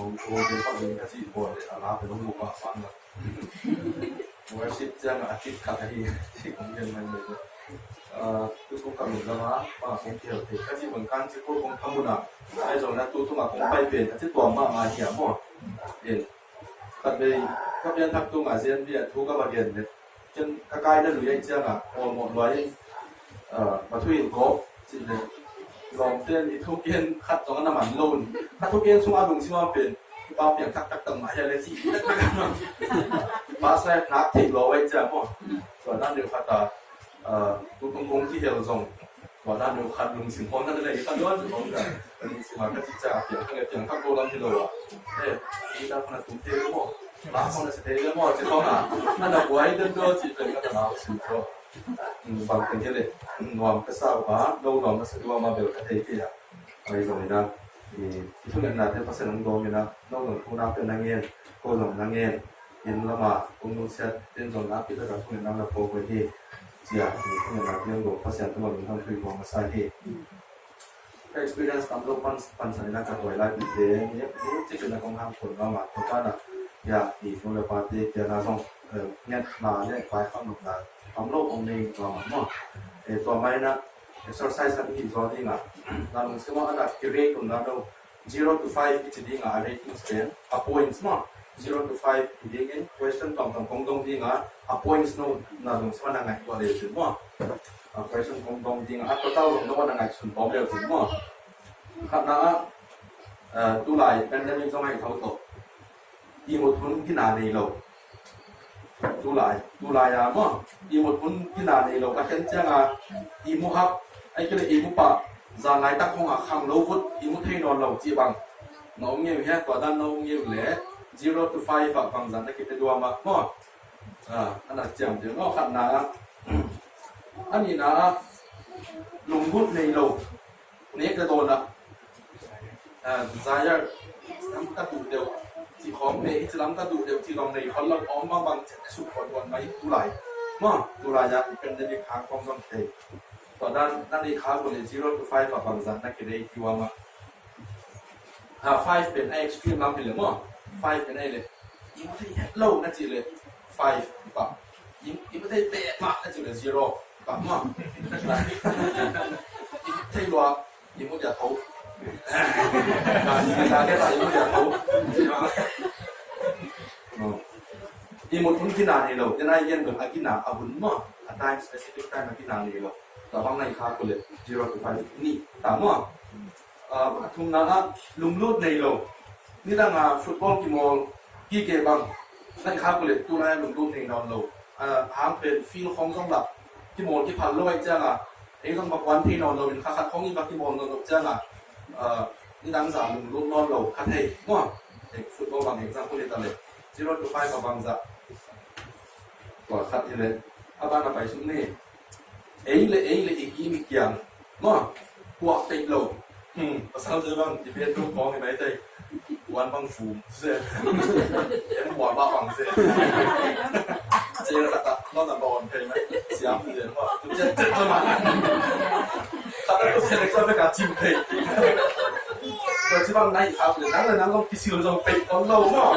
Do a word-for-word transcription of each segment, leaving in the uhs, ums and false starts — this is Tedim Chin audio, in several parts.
Kong ko den pa den ka ci ko de ala pe long ko pa pa na. Worship ciang a kit khat ahi ci kong gen mai mai. Ah, tu kong ka min lama pa kong kial te ka ci bang kan ci ko kong ka muna. Ai zong na tu tu ma kong pai pen a ci tua ma ma hi a mo. In. Khat vei ka pian thak tu ma zian bia thu ka ba gen de. Ken ka kaina lui ahi ciangah awlmawh luai in, ah, ka thu in kawk cih leh lawmte in i thugen khat zong a na man lo in, ka thugen sungah a lungsim ah pen i pa piang taktak tak mah hi a le cih taktak a, pa sai nak theih lo ahi ciang maw. Tua dan deuh khat ah, ah, tu kong kong kihel zong tua dan deuh khat lungsim khawng na lei khat luan khawng ka lungsim a ka cih ciang a piang khat le piang khat ko lam hi lo ah. Eh, i dan khat na tum thei lo maw? Lam khawng na sia thei lo maw? Cih khawng a, a na buai den dua cih pen ka ta nau sim thaw. Bang teng hi le, nuam ka sa uh a, no nuam na sa dua ma bel ka thei kei a. Ai zong ina, i, i thungetnate Pasian hong dawm ina, no zong thu nak pen na ngen, ko zong na ngen, inn lama kong nusiat in zong nakpi taka thungetna na phawk uh hi. Cia, i thungetnate hong dawm Pasian tawh min hong thui kong masa hi. Ka experience tam lo pan, pansan ina ka tuai lai pite, ni, ni, cik ina kong hang kun lama, tua kana, ya, i nu le pate, kia na zong, eh, nget na, nget pai kham luk na, tam lo kong nei lama, mo. Eh, tua mai na, exercise a i hi zaw ding a, na lungsim a na, ki rate kum na lo, zero to five i ci ding a, a rating pen, a points maw, zero to five i ding in, question tuamtuam kong dong ding a, a points no na lungsim a na ngaih tua le cin maw. A question kong dong ding a, a total zong no na ngaih sun tawm le cin maw. Khatna a, eh, tulai pandemic zong a i tho tawh. I mut hun gina nei lo. Tulai, tulai a maw. I mut hun gina nei lo. Ka khen ciang a, i mu hak, ai kile i mu pah, zan laitak hong a khang lo vut, i mu thei nawn lo cih bang. Na om ngei uh hia, tua dan na om ngei uh le, zero to five ah bangzah na kite dua mah maw. Ah, a na ciam deuh maw, khatna ah. A nihna ah, lunglut nei lo. Nek le dawn ah, ah, desire, lam ka duh deuh, ci khawng nei, ci lam ka duh deuh, ci zong nei khol lo, a om bangbang, ci suk khol duan mai, tulai. Maw, tulai ah, i pandemic hang khawng zong thei. Tua dan, na nei kha uh le zero to five ah bangzah na kilei tua mah. Ah, five pen a extreme lam hi le maw. Five pen a hi le. I mu thei het lo na cih le five i pah. I, i mu thei peh mah na cih le zero i pah maw. I mu thei lua, i mu dia tho. I mu dia tho. I mut hun gina nei lo, tena i gen bel a gina a hun maw. A time, specific time a gina nei lo. Tua bang na i kha uh le zero to five ni ta maw. Ah, a thumna ah lunglut nei lo. Nidang a football kimawl kike bang na i kha uh le tulai a lunglut nei nawn lo. Ah, hang pen field khawng zong lah kimawl kiphal lo ahih ciang a, ei zong va kuan thei nawn lo in kha khat khawng i va kimawl nawn lo ciang a, ah, nidang zah lunglut nawn lo kha thei maw. Ei football bang example i ta le zero to five a bangzah. Tua khat hi le a ban a pai suk ni. Ei le ei le i kim i kiang maw, kuah peih lo. Hmm, pasal te bang i bedroom khawng i mai tei. Kuan bang fum se. Em kuan bang bang se. Se la ta lo na bon thei mai. Siam se maw. Tu chet chet sa ma. Kata tu se le sa ka chim thei. Tua ci bang nai ap le nang le nang long kisil zong peih khol lo maw.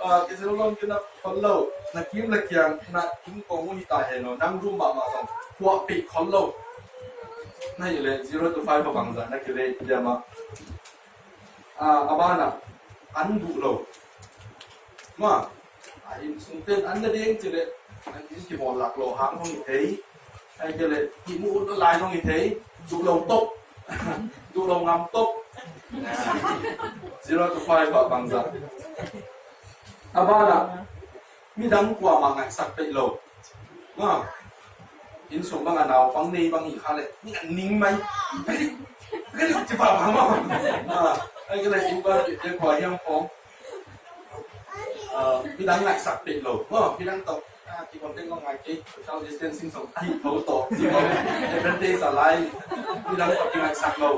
Ah, kisil zong kina khol lo. Na kim le kiang na kim kong uh hi ta hen lo. Nang room mahmah zong kuah peih khol lo. Na hi le zero to five a bangzah na kilei diam a. Ah, a ban ah an duh lo. Maw, a inn sung ten an na ding ci le an inn kimawl lak lo hang hong hi thei. Ai ke le i mu ut lai hong hi thei. Duh lo tok. Duh lo ngam tok. Zero to five a bangzah. A ban ah midang kuamah ngaihsak peih lo. Maw, inn sung bang a naupang nei bang i kha le ning mai. Ka dik, ka dik ci pah pah maw. Ah, ai ka le inn bang i kua hiam khawng. Ah, midang ngaihsak peih lo. Maw, midang tawh, ah, kibang teng lo ngai kei, social distancing song ahi tho tawh. Ci maw, advantage a lai. Midang tawh kingaihsak lo.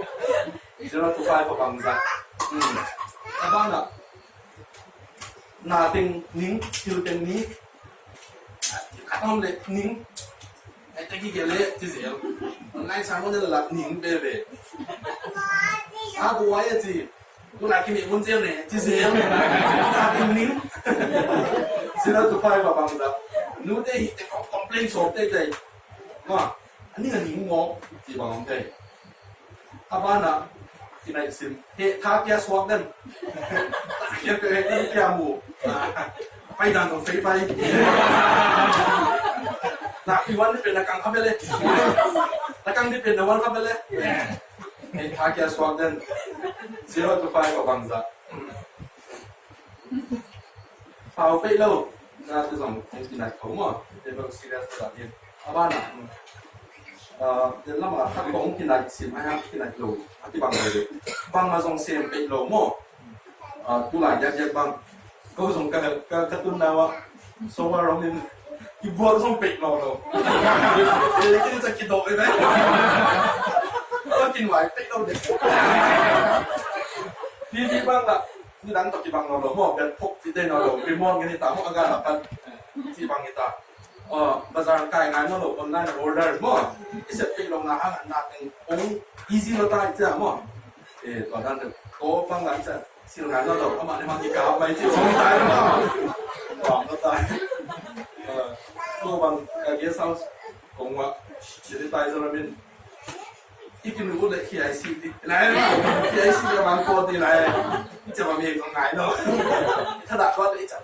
Zero to five a bangzah. Hmm. A ban ah na teng ning, thil teng ning. Khat om le ning. Ai te ki ke le ci zel. Online sermon le la ning be be. Sa duh ai a ci. Tulai kimih mun ziau ne, ci ziau. Ning ning. Zero to five a bangzah. Nute hi te kong complain sawp teitei. Ma, a ning a ning mawk ci bang om tei. A banah kinaih sim. He, tha kia suak den. Tha kia pia, he, kia mu. Pai dan tong fei fai. Na pi wan ni pen na kang kha bele. Na kang ni pen na wan kha bele. He, tha kia suak den. Zero to five a bangzah. Pau peih lo. Na tu zong hong kinai kho maw. Te bang serious ta din. A banah. Ah, den lamah khat kong kinai sim, ai hang kinai lo. A kibang lo ding. Bangmah zong sem peih lo maw. Ah, tulai diakdiak bang. Ko zong ka, ka, ka tun nau ah. So war om in. Kibuak zong peih lo lo. Ele kin sa kidok e. Ala kin wai peih lo ding. Pi pi bang la. Nidang tawh kibang nawn lo maw, bet phok cih te nawn lo, remote ngen hi ta maw, a gah a pan cih bang hi ta. Aw, bazar kai ngai nawn lo, online order maw, i sep peih lo na hang na teng ong easy lo ta i cia maw. Eh, tua dan te ko bang la i cia sil ngai nawn lo, amah le mang kikap mai cih ong tai maw. Bang lo tai. Eh, ko bang, eh, guest house kong wa, sanitizer min. I kin ut leh K I C ti lai ma, K I C ti a man ko ti lai. Cia ma mi ko ngai lo. Thadah ko ti cia.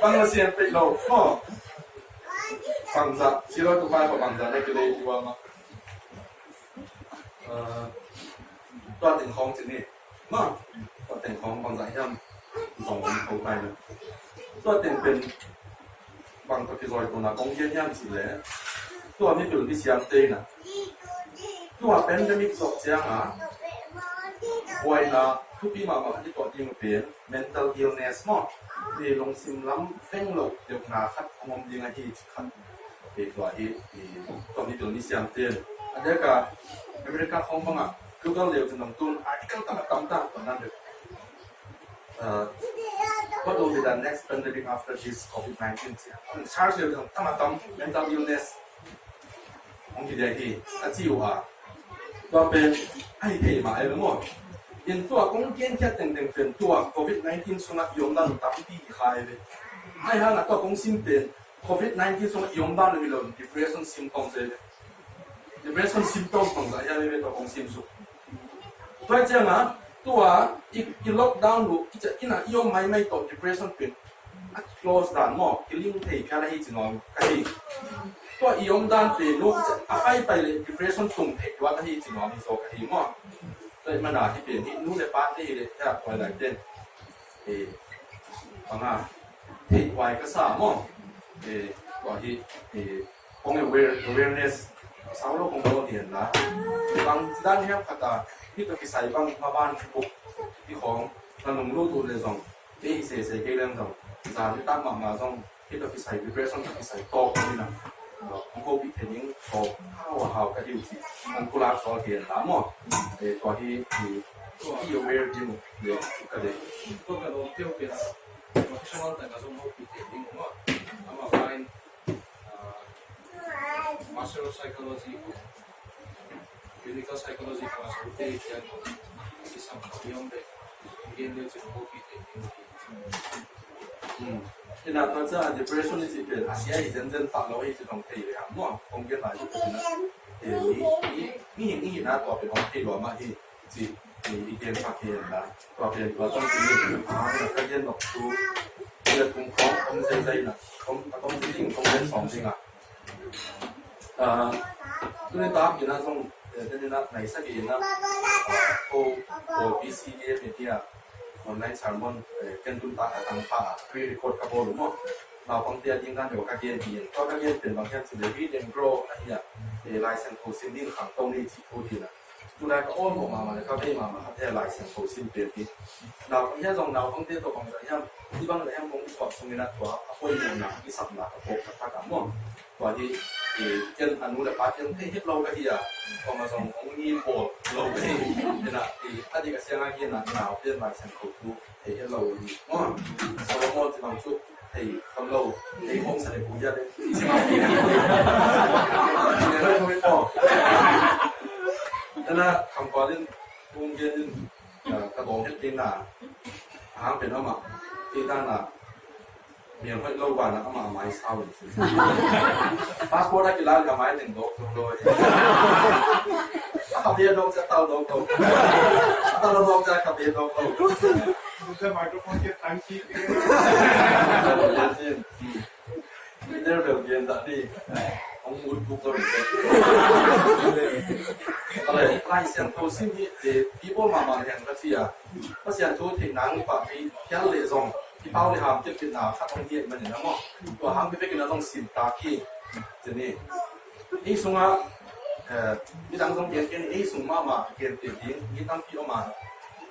Bang la sian pei lo. Oh. Bangzah, zero to five bangzah na kile ti wa ma. Tua teng khawng ci ni. Maw, tua teng khawng bangzah hiam zong om ko pai na. Tua teng pen bang tua kizawituana kong gen hiam cih leh, tua mipil misiamte in ah, tua pandemic zawh ciangin buaina thupi mahmah i tuah ding pen mental illness maw, i lungsim lam veng loh deuhna khat hong om ding ahi ci khat. Tua hi, tua hi tua misiamte in a diak a America khawng bangah Google leu cin dong tun article tam a tam ta tua nan deuh. What will be the next pandemic after this covid nineteen? Search leu cin dong tam a tam, mental illness hong hi dia hi a ci uh a. Tua pen ahi thei mah e maw. In tua kong genkhiat tengteng pen tua covid nineteen sungah i omdan uh tampi hi kha e ve. Ahi hangah tua kong sim pen covid nineteen sungah i omdan uh hi lo, depression symptoms e ve. Depression symptoms bangzah hiam e ve tua kong sim suk. Tua ciangah tua i, i lockdown uh i ciah innah i om maimai tawh depression pen a close dan maw, kiling thei phial ahi ci nuam ka hi. Tua i omdan pen uh a paipai le depression tung thei luat ahi ci nuam hi zaw ka hi maw. Tua i mana hi pen hi nu le pate hi le hia koi lai ten. Eh, banga thei khuai ka sa maw. Eh, tua hi, eh, kong aware, awareness sau lo kong lo hi hen la. Bang dan hiam khat a hi tua kisai bang maban buk hi khawng na nung lut uh le zong kei sese kei leng zong zan nitak mahmah zong hih tawh kisai depression tawh kisai tawk ni na. Hong hopih thei ding tawk hau a hau ka hi uh ci. An kulak sawl hi an ta maw. Tua hi hi aware ding uh le ka dei. Tua ka lawm teu pen professional tak a zong hopih thei ding uh maw. Amah vain Master of Psychology, Clinical Psychology, Master of Psychology, Ina tua ca depression i cih pen a sia hi zenzen pah lo hi ci tong thei ve hang maw. Kong gen lai ci pen a mi, mi, mi hing i hina tua pen hong thei lua mah hi. Ci, i, i gen pah hi hen la. Tua pen tua tong ci ni, a, na ka gen nok tu. Ila kum khawng om zeizai na, om, a om zai ding, om zai sawm ding a. A, tuni tak ina zong, eh, tuni na nai sa ki ina, a, ko, ko B C A media, online sermon, eh, ken tun tak a tang pha, pre-record ka bawl uh maw. Naupangte a ding dan deuh ka gen hi in. Tua ka gen pen bang hiam cih leh read and grow ahi a, eh, Lai Siangtho sim ding khang to ni ci thu hi na. Tulai ka awl mawh mahmah le ka vei mahmah khat hi a Lai Siangtho sim pen hi. Naupang hiah zong naupangte tawh bangzah hiam, i bang le hiam kong i thuak sungin a tua a poimawhna i sapna ka phawk taktak a maw. Tua hi, i, ken a nu le pa ken thei het lo ka hi a, tua ma zong hong ni bawl lo ka hi. Ken a, i, a dik a siang a gen a nau pen Lai Siangtho thu thei het lo hi. Maw, Solomon ci bang cu thei kham lo, thei hong sa le ku ya le. Ci bang hi. Ci le lo hi maw. Nana Kham Kual in kong gen in, ka, ka dawng het kei na, a hang pen amah kei dan a mial hoih lo ban a amah a mai sau in ci. Passport a kilak a mai teng dawk zo lo. A kha bia dawk cia tal dawk lo. A tal dawk cia kha bia dawk lo. Microphone ke tang ki. Peter bel gen dah ni. Hong ut buk lo. Alai, Lai Siangtho sim hi, eh, people mahmah leng ka ci a. Pasian thu theih nang pah pi, pial leh zong, i pau leh ham, tep tep na, khat hong hiat manin a maw. Tua hang pi pekin a zong sim ta ki. Ci ni. Ei sungah, eh, midang zong gen gen, ei sung mahmah gen tep ding, mi tampi om a.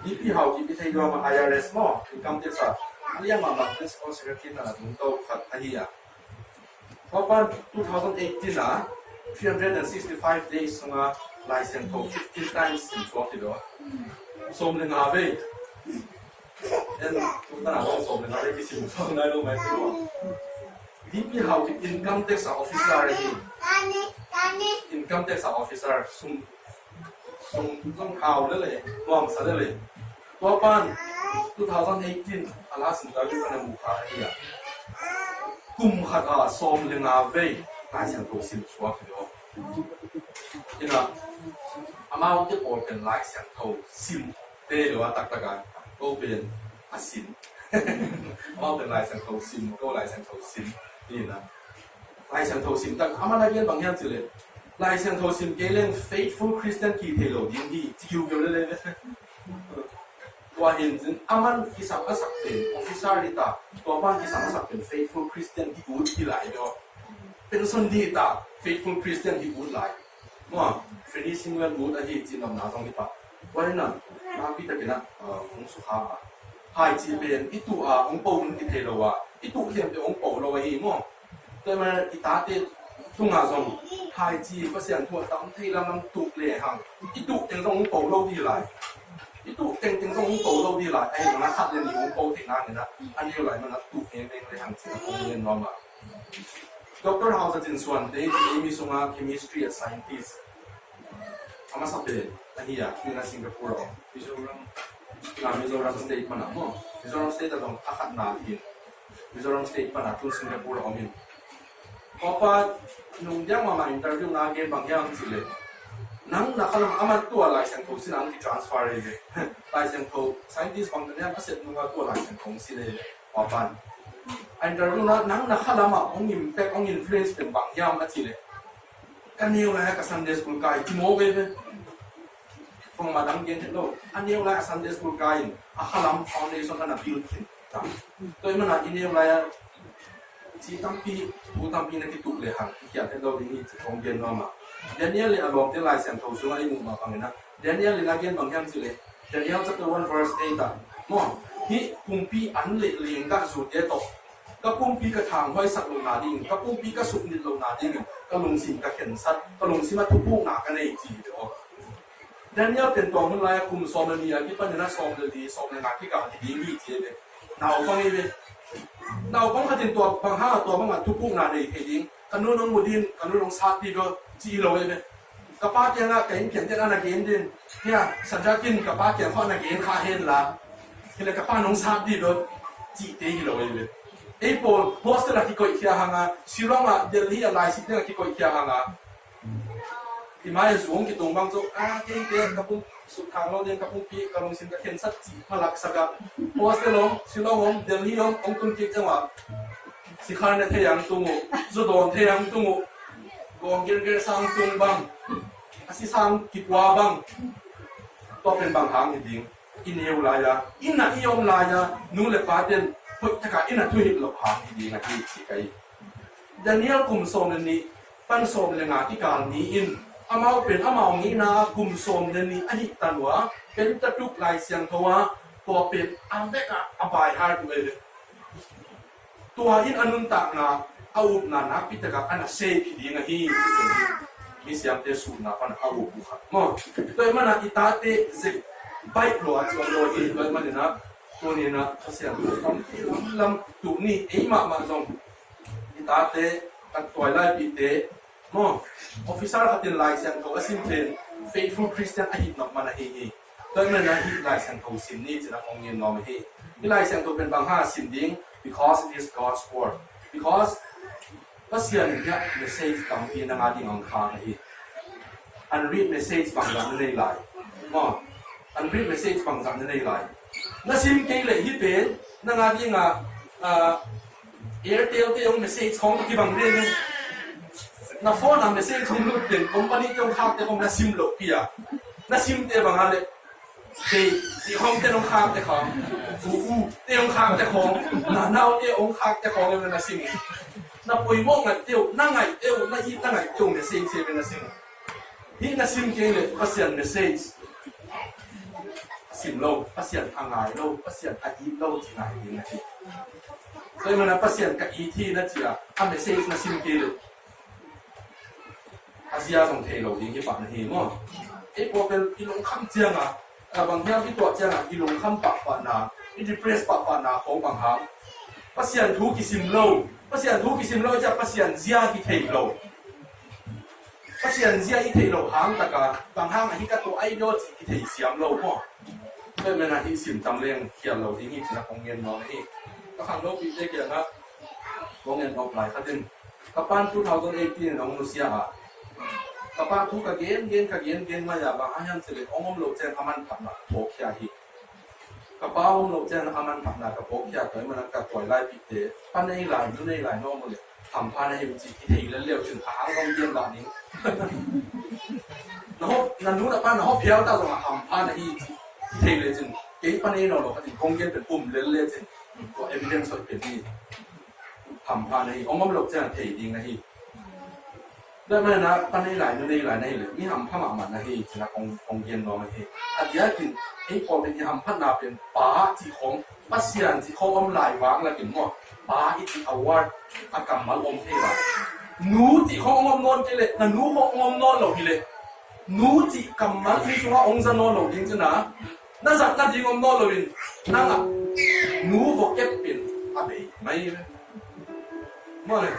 Mipi hau ki pi thei dua ma I R S maw, income tax a. A liang mahmah Principal Secretary na tung to khat ahi a. Tua pan two thousand eighteen a three hundred and sixty-five days sunga Lai Siangtho fifteen times sim suak hi lo. Sawm le nga vei. En, tu ta na sawm le nga vei kisim suak nai lo mai tu. Mipi hau ki income tax a officer hi. Income tax a officer sum sum zong hau lele, nuamsa lele. Tua pan two thousand eighteen a last interview ka na mu kha ahi a. Kum khat a sawm le nga vei Lai Siangtho sim suak hi lo. Ina, amau te pawl pen Lai Siangtho sim te lo a taktak a, ko pen a sim. Amau pen Lai Siangtho sim, ko Lai Siangtho sim. Ina, Lai Siangtho sim tak, a man a gen bang hiam cih leh, Lai Siangtho sim kei leng faithful Christian ki thei lo ding hi, ci kiu kiu lele. Tua hi in cin, a man kisam a sak pen officer hi ta, tua man kisam a sak pen faithful Christian hi ut hi lai lo. Pension hi ta, faithful Christian hi ut lai. Mua, finishing well ut ahi cin om na zong hi ta. Tua hi na, nakpi takin a, uh, hong sukha a. Hai ci pen, i tuh a, hong po hun ki thei lo a, i tuh hiam te hong po lo ahi maw. Tua man i tate tungah zong, hai ci Pasian thu a tam thei lam lam tuh le hang. I tuh teng zong hong po lo di lai. I tuh teng teng zong hong po lo di lai. Ahi zong a khat le nih hong po thei nang ina. A neu lai man a tuh ngeng ngeng le hang ci a hong ngen nuam a. Doctor Hau Za Cin Suan te ci ei mi sunga chemistry a scientist. A masa pen ahi a, tu ina Singapore a om. Mizoram. Na Mizoram State pan a maw. Mizoram State a zong a khat na hi. Mizoram State pan a tun Singapore a om in. Papa nung diang mama interview na gen bang hiam cih leh. Nang na khalam a man tua Lai Siangtho sin a hong ki transfer hi ve. Lai Siangtho scientist bang taniam a set nunga tua Lai Siangtho sin hi ve. Papa. A interview na nang na khalam a hong impact hong influence pen bang hiam a cih leh. Ka neu lai a ka Sunday school kai ci maw ve ve. Kong ma dang gen het lo. A neu lai a Sunday school kai in a khalam foundation ana build khin ta. Tua i man a i neu lai a ci tampi, bu tampi na kituh le hang i kiat het lo ding hi ci kong gen nuam a. Daniel le a lawmte Lai Siangtho sungah i muh mah bangin a. Daniel in a gen bang hiam cih leh. Daniel chapter one verse eight a. Maw, hih pumpi an le lenggah zute tawh ka pumpi ka thanghuaisak lohna dingin, ka pumpi ka suknit lohna dingin, ka lungsim ka khensat, ka lungsim a thupukna ka nei ci hi ve aw. Daniel pen tua hun lai a kum sawm le nih a kipanin a sawm le li, sawm le nga kikal hi ding hi ci hi ve. Naupang hi ve. Naupang khat in tua bang hang a tua bangah thupukna nei thei ding, ka nu nong mu din, ka nu nong sat dih lo ci hi lo hi ve. Ka pa kiangah ka innpiante'n ana gen din. Hia, Sadrach in ka pa kiang khawng ana gen kha hen la. Hi leh ka pa nong sat dih lo cihte hi lo hi ve. Ei pawl hostel ah kikoih khia hang a, Shillong ah, Delhi ah laisim ding ah kikoih khia hang a. I mai a zu hong kitung bang cu, a, keite ka pum suk thang lo ding, ka pumpi, ka lungsim ka khensat cih malak sak a. Hostel om, Shillong om, Delhi om, hong tun kik ciang a. Sikhar ne thei ang tung uh, zu dawn thei ang tung uh, gawng gerger sang tung bang, a si sang kipua bang, tua pen bang hang hi ding. I neu lai a, inn ah i om lai a, nu le pa ten hoih tak a inn ah thuhilh loh hang hi ding ahi ci ka hi. Daniel kum sawm le nih pan sawm le nga kikal ni in amau pen amau ngeina kum sawm le nih ahih tan uh a, Pentateuch Lai Siangtho a, tua pen a vek ah a by heart uh ei ve. Tua in a nuntakna, a upna nakpi tak ah a na shape hi ding ahi. Mi siamte suhna pan a up uh khat maw. Tua ahih manin i tate zek baih lo a cuan lo hi. Tua ahih manin tuni in Pasian thu lam lam tuh ni, ei mahmah zong i tate, a tuailaipihte maw, officer khat in Lai Siangtho a sim pen faithful Christian ahi nop man ahi hi. Tua ahih manin hih Lai Siangtho sim ni ci-in kong ngen nuam hi. Hih Lai Siangtho pen bang hang sim ding? Because it is God's word. Because Pasian in hiah message tampi nang a ding a hong khak ahi. Unread message bangzah na nei lai? Maw, unread message bangzah na nei lai? Na sim kei leh hih pen nang a ding a, ah, Airtel te hong message khawng tawh kibang ve. Na phone ah message hong lut teng company te hong khakte khawng na sim loh pi a, na simte bang a leh, kei cih khawng te hong khakte khawng, u u te hong khakte khawng, na nau te hong khakte khawng e na sim. Na poimawh ngaihte uh, na ngaihte uh, na it na ngaihte uh message e na sim. Hih na sim kei leh Pasian message a sim lo, Pasian a ngai lo, Pasian a it lo ci ngai ding na hi. Tua ahih manin Pasian ka it hi na ci a, a message na sim kei leh a zia zong thei lo ding hi pah na hi maw? Ei pawlpi i lungkham ciang a, a bang hiam i tuah ciang a i lungkham pahpahna, i depress pahpahna khawng bang hang? Pasian thu kisim lo, Pasian thu kisim lo i ciang Pasian zia kithei lo. Pasian zia i theih loh hang tak a bang hang a hih ka tuah ahi diam cih i theisiam lo maw? Tua ahih manin hih sim tam leng khial lo ding hi ci-in kong ngen nuam hi. Ka khangno pite kiangah kong en awk lai khat in, ka pa'n two thousand eighteen in hong nusia a, ka pa thu ka gen gen, ka gen gen mai a, bang hang hiam cih leh hong om loh ciang a manphatna phawkkhia hi. Ka pa om loh ciang a manphatna ka phawkkhia, tua ahih manin ka tuailaipihte, pa nei lai, nu nei lai na om uh leh hampha na hi uh cih i thei lel le uh cin, a hang hong gen dah ning. Na hawh, na nu na pa na hawh phial ta zong a hampha na hi cih i thei le cin, kei pa nei nawn lo khat in kong gen pen um lel le cin, tua evidence hoih pen hi. Hampha na hi, hong om loh ciang thei ding na hi. Tua ahih manin pa nei lai, nu nei lai na hi leh mi hampha mahmah na hi ci-in kong, kong gen nuam hi. A diakin ei pawlpi i hamphatna pen pa cih khawng, Pasian cih khawng om lai vang lakin maw, pa i cih a word a kammal om thei lai. Nu cih khawng om nawn kei leh, na nu khawng om nawn lo hi leh, nu cih kammal inn sungah hong za nawn lo ding ci-in, na zat nading om nawn loin, nang a nu vawkep pen a bei mai ve. Maw le,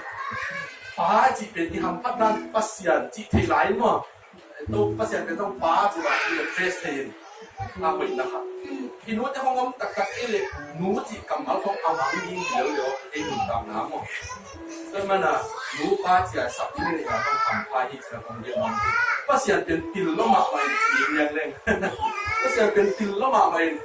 pa cih pen i hamphatna Pasian cih theih lai maw? To Pasian pen zong pa cih lai i address thei in, a hoihna khat. I nute hong om taktak ei leh nu cih kammal hong a mang ding hi lo le aw, ei nuntakna maw? Tua ahih manin nu pa ci-a sap ding leh a hong hampha hi ci-in kong gen nuam hi. Pasian pen pil lua mahmah in ci leng leng. Pasian pen pil lua mahmah in,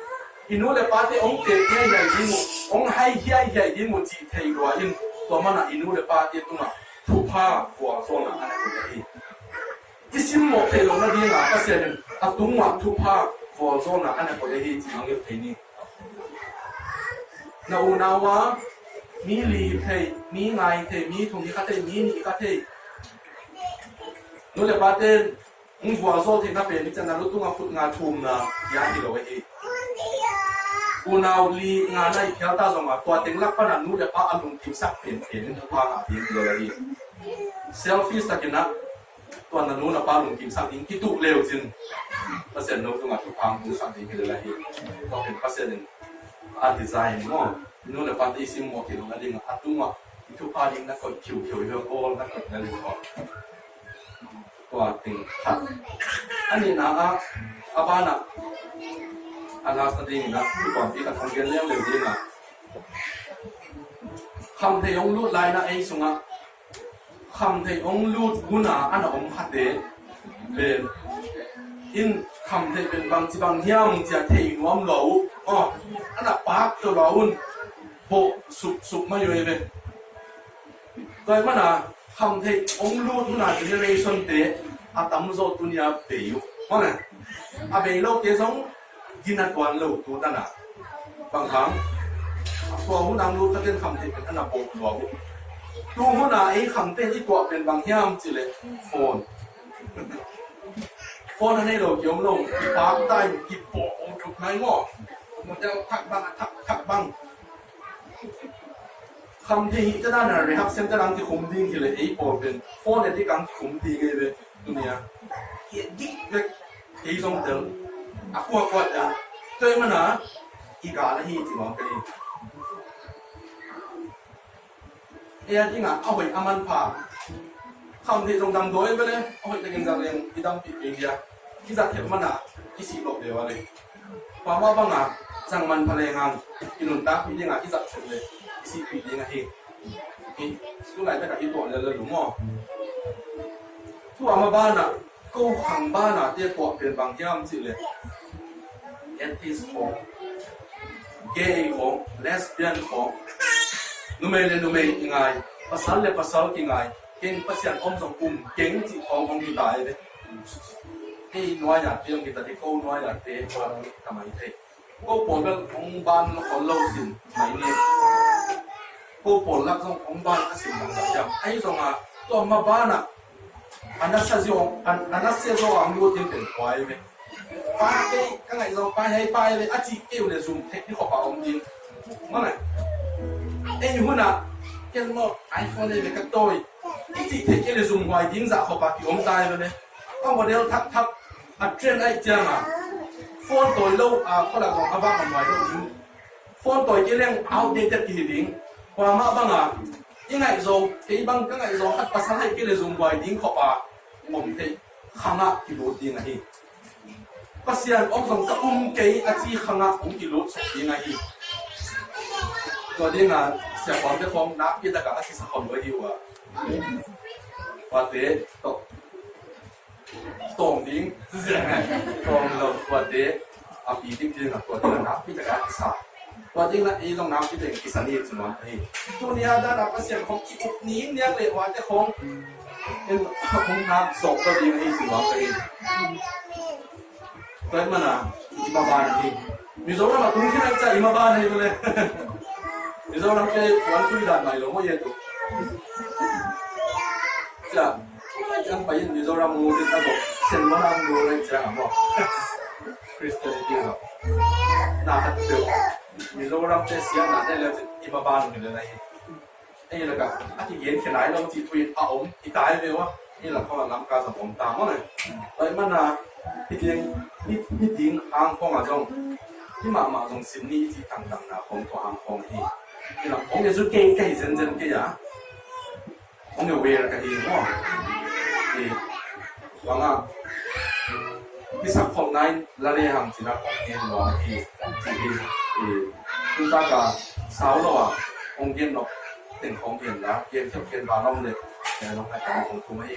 i nu le pate hong tep hiaihiai ding uh, hong hai hiaihiai ding uh cih thei lua in, tua manin i nu le pate tungah thupha vualzawlna a na koih hi. I simmawh theih loh nadingin Pasian in a tungah thupha vualzawlna a na koih hi cih hong hilh thei ni. Na unau a mi li thei, mi nga thei, mi thum kha thei, mi nih kha thei. Nu le pate in hong vualzawl theihna pen hi ciangin na lu tungah khut nga thumna hi a hi lo ahi. Unau li nga na i phial ta zongin tua teng lak panin nu le pa a lungkimsak penpen in thupha ngah ding hi lo ahi. Selfish takin ah tua na nu na pa lungkimsak ding kituh le uh cin Pasian no tungah thupha hong tungsak ding hi lo ahi. Tua pen Pasian in a design maw? Nu le pate i simmawh theih loh nadingin a tungah i thupha ding na koih khiukheu hi lo, awl na koih na lim aw. Tua teng khat. A nihna ah, a banah, a last nadingin ah, i tuampi khat hong gen leuleu ding a, khamtheih hong lut lai-in ah ei sungah khamtheih hong lut hun a a na om khate pen in, khamtheih pen bangci bang hiam ci-a thei nuam lua uh. Aw, a na pak to lua un, bawh supsup mai uh ei ve. Tua ahih manin khamtheih hong lut hun a generation-te a tamzaw tuni-a bei uh. Aw ne, a bei lote zong gina tuan lo tu tan ah. Bang hang? Tua hun a hong lut khate'n khamtheih pen a na bawh lua uh. Tu hun a ei khamte'n i tuah pen bang hiam cih leh phone. Phone a nei lo ki om lo, i pakta in i bawh hong tuk nai maw? Model thak bang, a thak thak bang. Khamtheih hih te dan a rehab center ang kikhum ding hi leh ei pawl pen phone addict ang kikhum ding ei ve tuni-a. Ki addict vek, kei zong tel. A kuakua tel. Tua ahih manin i gal ahi ci mawk ka hi. Ei a dingin a hoih a manpha khamtheih zong damdawi ve le, a hoih takin zang leng i dampih kei dia. i zat theih mana i sih lawh ve uh a le. Kuamah banga zang man pha leng hang i nuntakpih dinga i zat theih le i sihpih ding ahi. Hi, tu laitak ah i tuah lel lel uh maw? Tua ma banah ko khang banah te tuah pen bang hiam cih le, atheist khawng, gay khawng, lesbian khawng, numei le numei kingai, pasal le pasal kingai, keng Pasian om zong um keng cih khawng hong hi ta hi ve. Kei nuai-a te hong hi ta hi, ko nuai-a te hong hi ta mai thei. Ko pawl bel hong ban khol lo sin mai ni. Ko pawl lak zong hong ban a sin bang hiam? Ahi zongah tua ma banah a nasia zong, a, a nasia zong ang lut ding pen kua hi ve. Pa kei ka ngaih zong pa hei pa hi ve a cih kei uh le zum thei hi khop a om ding. Mangai ei hunah ken maw iPhone hi ve ka tawi i cih thei kei le zum huai ding zah khop a ki om ta hi ve le. A model thak thak a trend aih cianga phone tawi lo a kholak zong a vak a nuai lo ding. Phone tawi kei leng outdated kihi ding. Kuamah banga i ngaih zo kei bang ka ngaih zo khat pasal hai kei le zumbuai ding khop a om thei khangah kilut ding ahi. Pasian om zong ka um kei a ci khangah hong kilut suk ding ahi. Tua dinga siapuante khong nakpi takah a kisa khom lo hi uh a. Kuate tawh tawm ding. Tawm lo kuate a pi dik ding a kuate a nakpi tak a kisa. Kuate na ei zong nakpi tak kisa ni ci nuam ka hi. Tuni a dan a Pasian khong ki up ning niang le kuate khong en khong nak zok ka ding hi ci nuam ka hi. Tua mana i ma ban hi. Mizoram a tung khin a ca i ma ban hi le. Mizoram te kuan tui dan mai lo mo ye tu. Ca. An pai in Mizoram mu din a bok sen mana mu le ciang a maw? Christianity lo. Na khat peuh Mizoram te siang na te le i ma ban hi le na hi. Ei laka a kigen khenai lo ci tui a om i tai ve wa. Ei laka lam ka sa om ta maw le. Pai mana hi ding hi ding hang khong a zong hi mahmah zong sin ni ci tang tang na khong ko hang khong hi. Ei laka ong e zu kei kei zen zen kei a. Hong e wer ka hi maw? Hi. Banga i sak khop nai la le hang cina hong gen lo hi. Hi. Hi. Tun ta ka sau lo a hong gen lo teng hong gen la gen khep gen ba long le. Long hai ka hong kum hi.